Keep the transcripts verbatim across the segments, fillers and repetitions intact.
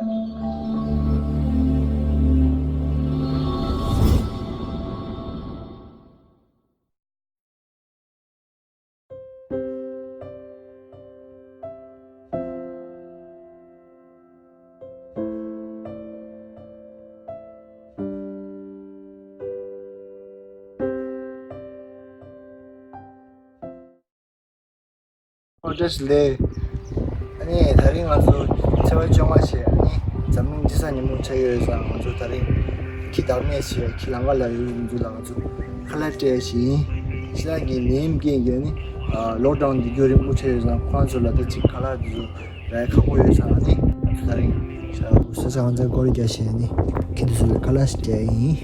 ཨོ་བཀྲ་ཤིས་བདེ་ལེགས། ཨ་ནི་དེ་རིང་ང་ཚོ་ཚེས་པ་བཅོ་ལྔ་བྱས། ཨ་ནི་འཛམ་གླིང་སྤྱི་བསང་ཉིན་མོ་ཆགས་ཡོད་ཙང་། ང་ཚོ་དེ་རིང་ཁྱི་བདག་གཉེར་བྱས། ཁྱི་ལམ་ཁ་ལ་ཡོད་མི་འདུག་ལ། ང་ཚོ་ཁ་ལག་སྤྲད་ཡ་ཞིག་ཡིན། ཕྱི་ལོགས་ཀྱི་ནད་ཡམས་རྐྱེན་གྱིས་ནི་ལོག་ཌའོན་འདི་རྒྱུན་རིང་པོ་ཆགས་ཡོད་ཙང་། ཁོང་ཚོ་ལ་ད་ཅིག་ཁ་ལག་འདི་ཚོ་རག་ཁག་པོ་ཡོད་ཙང་། ཨ་ནི་ང་ཚོ་དེ་རིང་ས་ས་ང་ཚོ་སྒོར་རྒྱག་བྱས་ནི་ཁྱི་འདི་ཚོ་ལ་ཁ་ལག་ཞིག་སྤྲད་ཡ་ཡིན།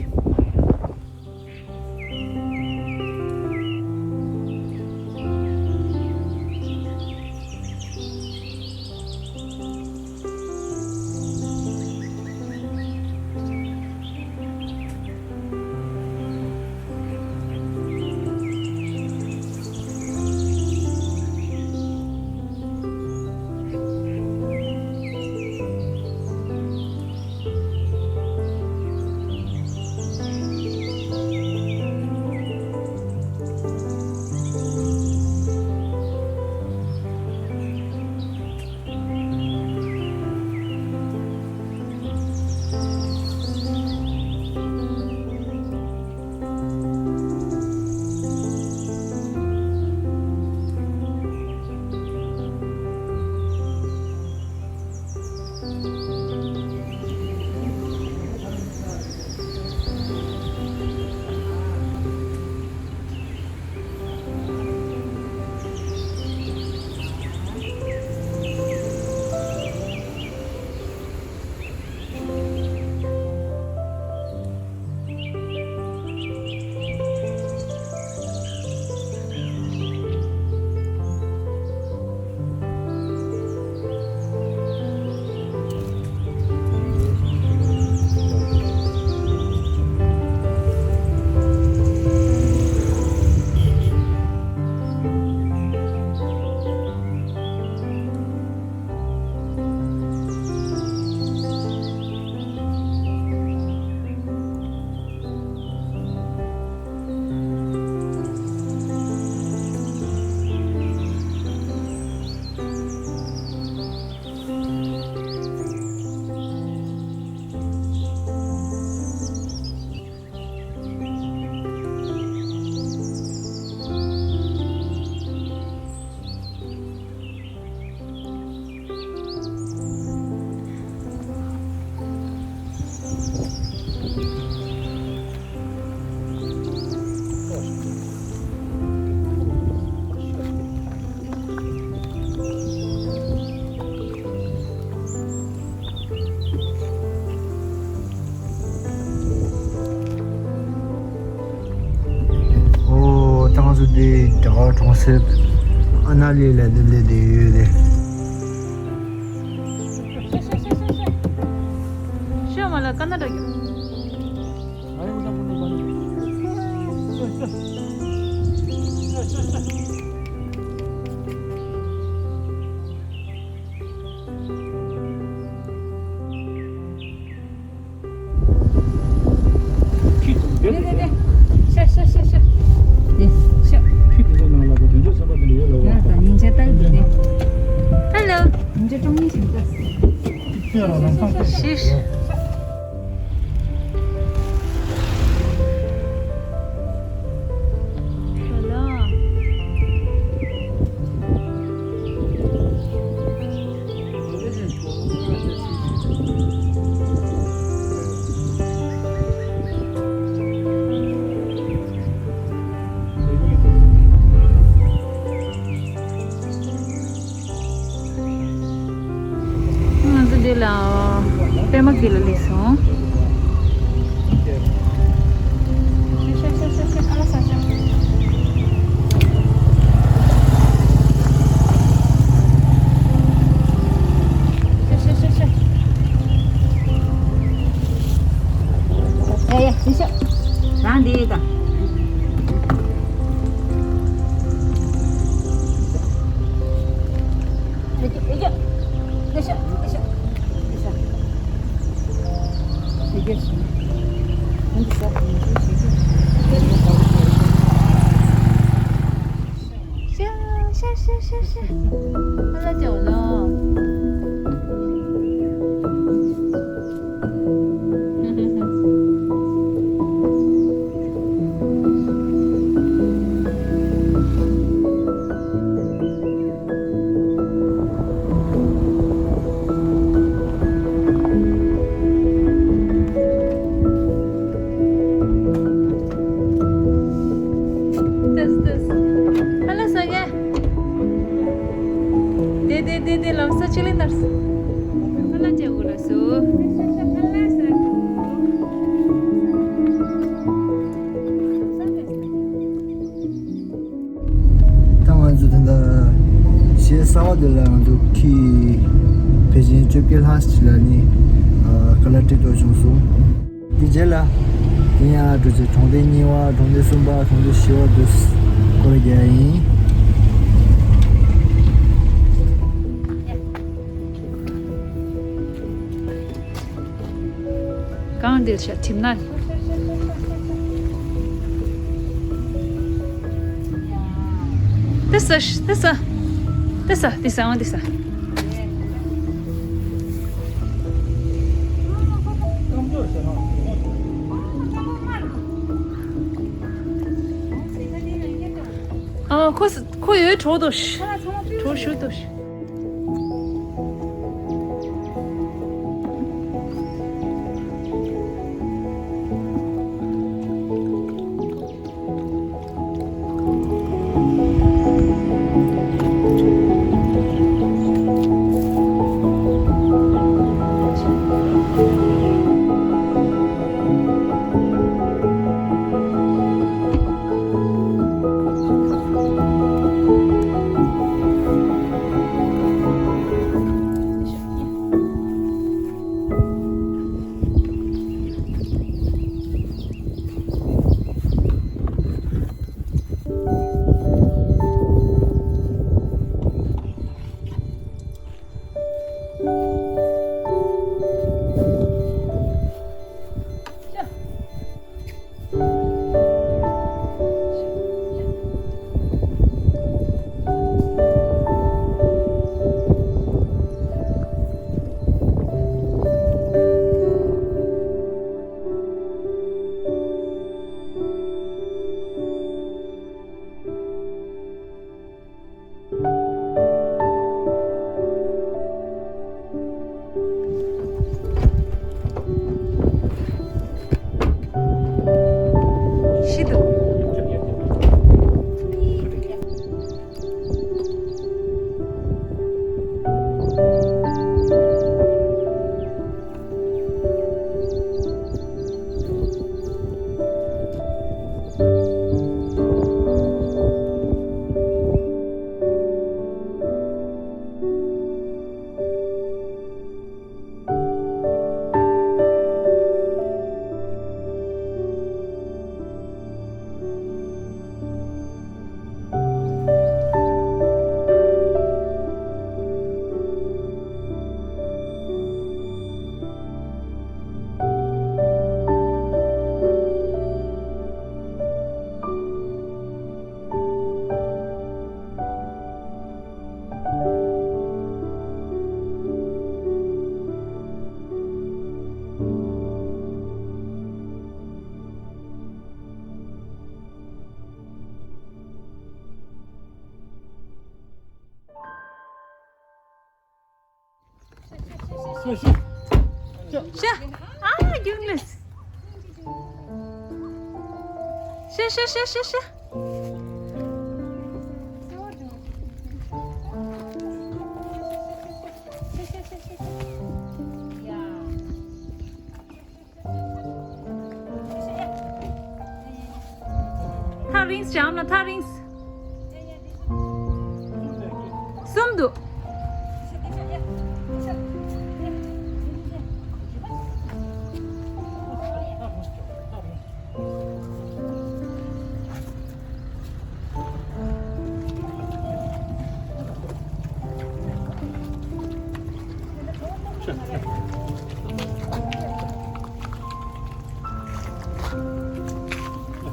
ཨོ། ད་ང་ཚོ་འདི་རྒྱ་གར་གྲོང་གསེབ་ཨ་ན་ལི་ལ་འདི་སླེབས་བསྡད་ཡོད་རེད། ཤོད་མ་ལ་ཀ་ན་ཌ་གི། དེ་དེ་དེ། ཤ་ཤ་ཤ་ཤ། དེ་ཤ། ཁྱི་དེ་ཚོ་ནང་ལ་གོ་དོན་ཆོས་བསམ་པ་དེ་འདྲ་ཡོད་ལ། ཡ་ད་སྙིང་རྗེ་ལྟར་གྱི་དེ། ཧ་ལོ། སྙིང་རྗེ་ཀྲོང་ངེར་ཞིག་ལྟ། ཁྱོད་རང་རང་ཚང་ཁྱོད་ཤི། ཤ་ལ། ང་ཚོ་འདི་ལ་པད་མ་སྐྱིད་ལ་སླེབས་སོང་། ཡ་ཡ། ཡ་ཤ། རང་འདི་ཡོད་ད། ཡ་ཤ། ཡ་ཤ། ཡ་ཤ། ཡ་ཤ། ཏོག་ཙམ་ཏོག་ཙམ། ཧ་ལས་སོང་ངས། དེ་དེ་དེ་དེ་ལམ་སང་ཕྱི་གླིང་ནར་སོང་། ཧ་ལས་བྱེད་དགོས་ལ་སོ། ད་ང་ཚོ་ད་ལྟ་གཞིས་གསར་པ་འདི་ལ་ང་ཚོ་ཁྱི་ཕལ་ཆེར་བཅོ་བརྒྱད་ལྷག་ཅིག་ལ་ནི་ཨ་ཀ་ལ་སྤྲད་ཐོག་བྱུང་སོང་། འདི་རྗེས་ལ་དེ་ཡང་འགྲོ་ཆེད་གྲོང་སྡེ་གཉིས་པ། གྲོང་སྡེ་གསུམ་པ། གྲོང་སྡེ་བཞི་པ་དུ་སྐོར་རྒྱག་ཡིན། གང་འདིར་ཤ་ཁྲིམས་ན། ཏི་ས་ཏི་ས་ཏི་ས་ཏི་ས་འོང་ཏི་ས། ཨ་ཁོ་ཁོ་ཡོད་གྲོགས་དོ་ཤ། གྲོགས་ཞུ་དོ་ཤ། ཤི་འདུག་ཤ། ཨ་རྒྱུག་ནས། ཤ་ཤ་ཤ་ཤ་ཤ། ཐག་རིང་སོང་ལ། ཐག་རིང་། གསུམ་འདུག་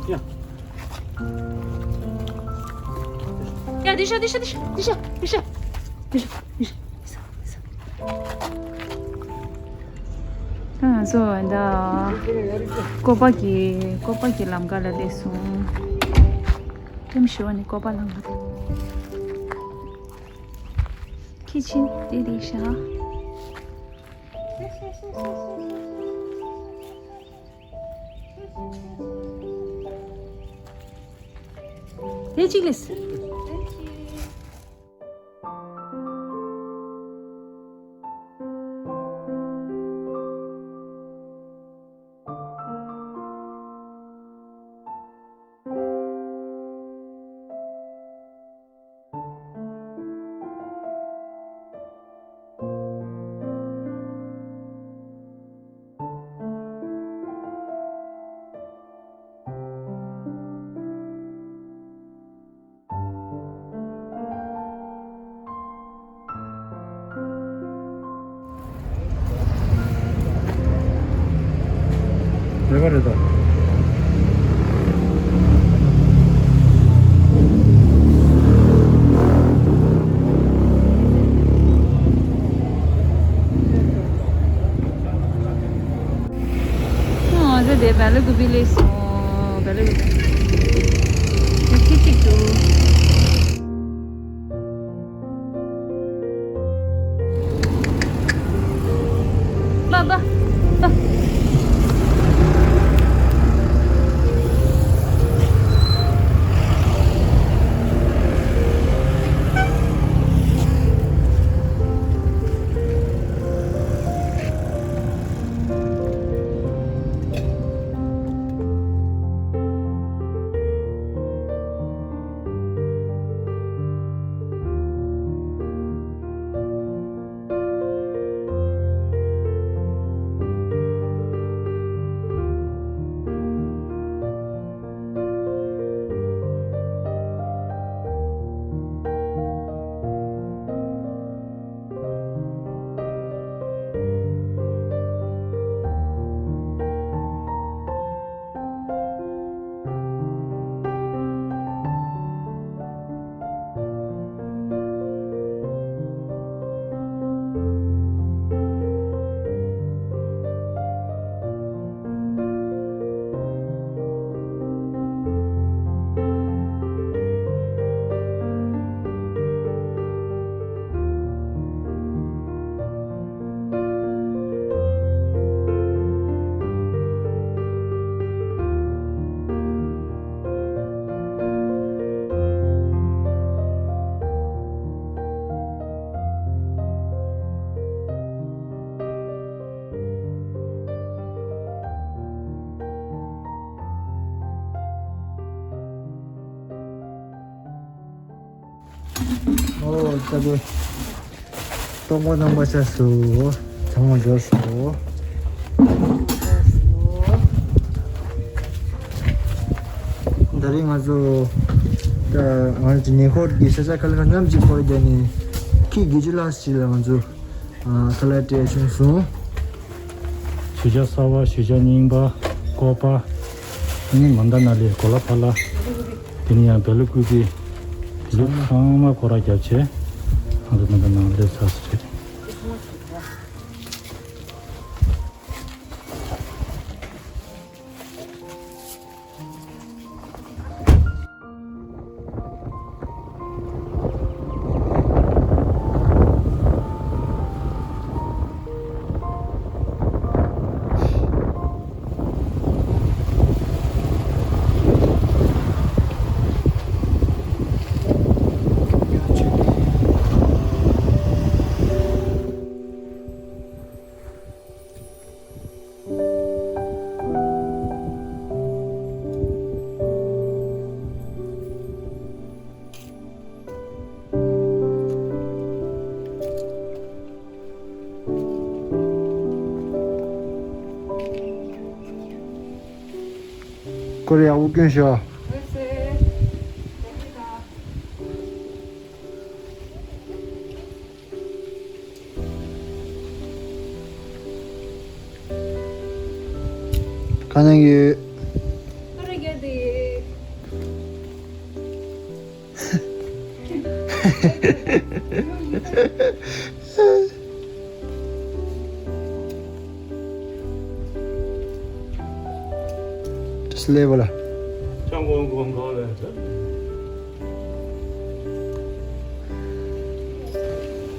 ཡ། ཡ། འདི་ཤོག་འདི་ཤོག་འདི་ཤོག་འདི་ཤོག་འདི་ཤོག་འདི་ཤོག་འདི་ཤོག་ད་ང་ཚོ་ད་ཀོ་པ་གི་ཀོ་པ་གི་ལམ་ཁ་ལ་སླེབས་སོང་། ཁྲིམས་ཞུ་བ་ནི་ཀོ་པ་ལམ་ཁ། ཁི་ཆེན་དེ་དེ་ཤ། དེ་གཅིག་ལས། རེད་པ་རེད་དོ། ང་ཚོ་དེ་བེ་ལ་ཀུ་པི་སླེབས་སོང་། བེ་ལ་ཀུ་པི། ཁྱི་གཅིག་འདུག་ཨོ་ཙ་པོ། སྟོང་པ་སྟོང་པ་ཆགས་སོང་། ཚང་མ་འབྱོར་སོང་། ད་རེས་ང་ཚོ་ད་ང་ཚོ་ཉེ་འཁོར་གྱི་ས་ཆ་ཁ་ལ་ཁ་མཉམ་གཅིག་ཁོར་རྒྱག་ནས་ཁྱི་དགུ་བཅུ་ལྷག་ཞིག་ལ་ང་ཚོ་ཨ་ཁ་ལག་སྤྲད་བྱུང་སོང་། ཞུ་བྱ་གསར་པ། ཞུ་བྱ་རྙིང་པ། ཀོ་པ། ཨ་ནི་མན་དཱ་ན་ལི། གོ་ལ་ཕ་ལ། དེ་ནས་ཡང་བེ་ལ་ཀུ་པི། དེ་ཚོ་ཚང་མ་སྐོར་ར་བརྒྱབ་བྱས། ང་ཚོ་ད་ལྟ་ནང་སླེབས་ཚར་སོང་། ཀོ་རི་ཡ་དབུགས་སྐྱོན་ཤོག་ག་ནང་ཡོད། ཀོ་རི་ཡ་དེ། Just level.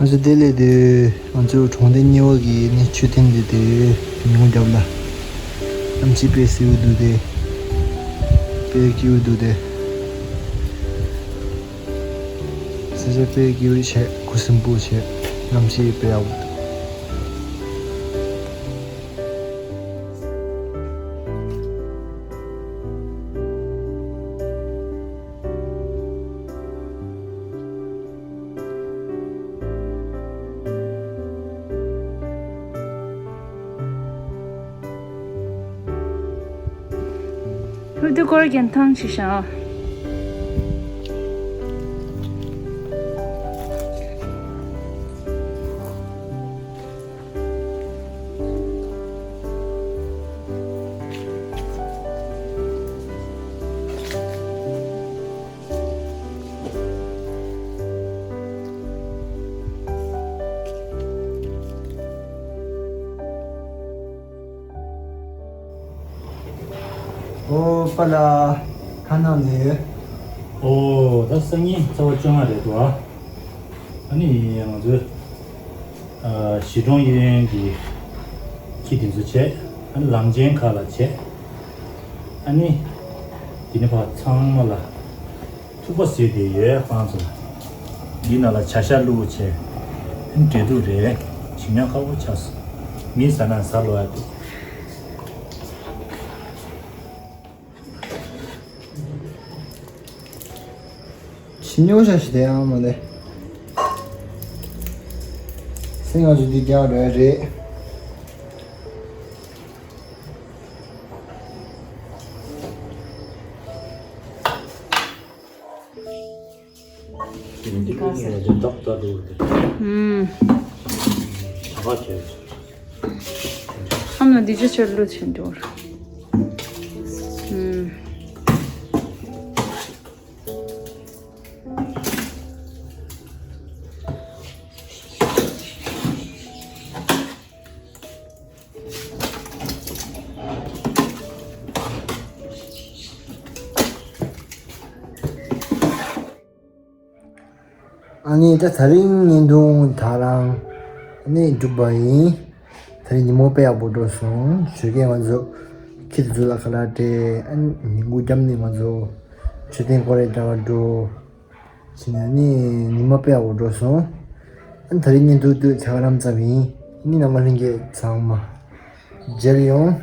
ང་ཚོ་དེ་ལས་དེ་ང་ཚོའི་གྲོང་སྡེ་གཉིས་པ་གི་ནི་མཆོད་རྟེན་དེ་དེ་ཉུང་རྒྱབ་ལ་གནམ་གཤིས་དཔེ་བསིལ་བོ་འདུག་དེ་དཔེ་སྐྱིད་པོ་འདུག་དེ། ས་ཆ་དཔེ་སྐྱིད་པོ་བྱས། ཁུ་སིམ་པོ་བྱས། གནམ་གཤིས་དཔེ་ཡག་པོ་འདུག་ཧུ་དུ་སྐོར་རྒྱན་ཐང་ཆེ་ཤག་ཨོ་པ་ལགས། ཁ་ནང་ནས། ཨོ་ད་སང་ཉིན་ཚེས་པ་བཅོ་ལྔ་རེད་འདུག་ཨ། ཨ་ནི་ང་ཚོའི་ཨ་གཞིས་གྲོང་གཡས་གཡོན་གྱི་ཁྱི་དེ་ཚོ་བྱས། ཨ་ནི་ལམ་ཆེན་ཁག་ལ་བྱས། ཨ་ནི་དེ་ནི་ཕར་ཚང་མ་ལ་ཐུག་པ་བཟོས་ཏེ་ཡོད། ཁོང་ཚོ་འདི་ནང་ལ་བྱ་ཤ་བླུགས་བྱས། ཨ་ནི་འབྲས་ཐུག་རེད། བྱིན་ཉོ་ཁག་པོ་ཆགས་སོང་། མི་ཟ་ན་ཟ་ལོ་ཡ་འདུག་ཕྱི་ཉོ་ཤ་ཞིག་དེ་ཡང་མ་ལས། སེང་ང་ཚོ་འདི་རྒྱག་རོགས་རེད། འདི་ག་ས། ཨུམ། ཨ་མ་འདི་ཅི་ཆོད་ལུ་ཆེན་འགྲོར། ཨུམ། ཨ་ནི་ད་དེ་རིང་བརྙན་ཐུང་ད་རང་ཨ་ནི་འགྲུབ་པ་ཡིན། དེ་རིང་ཉིན་མོ་དཔེ་ཡག་པོ་འགྲོ་སོང་། ཞོགས་ཀས་ང་ཚོ་ཁྱི་དེ་ཚོ་ལ་ཁ་ལག་སྤྲད། ཨ་ནི་ཉིན་གུང་རྒྱབ་ནས་ང་ཚོ་མཆོད་རྟེན་སྐོར་ར་རྒྱག་ག་འགྲོ། བྱས་ནས་ཨ་ནི་ཉི་མ་དཔེ་ཡག་པོ་འགྲོ་སོང་། ཨ་ནི་དེ་རིང་བརྙན་ཐུང་དུ་ཆ་ག་རམ་ཙམ་ཡིན། ཨ་ནི་རྣམ་པ་ལྷན་རྒྱས་ཚང་མ་མཇལ་ཡོང་།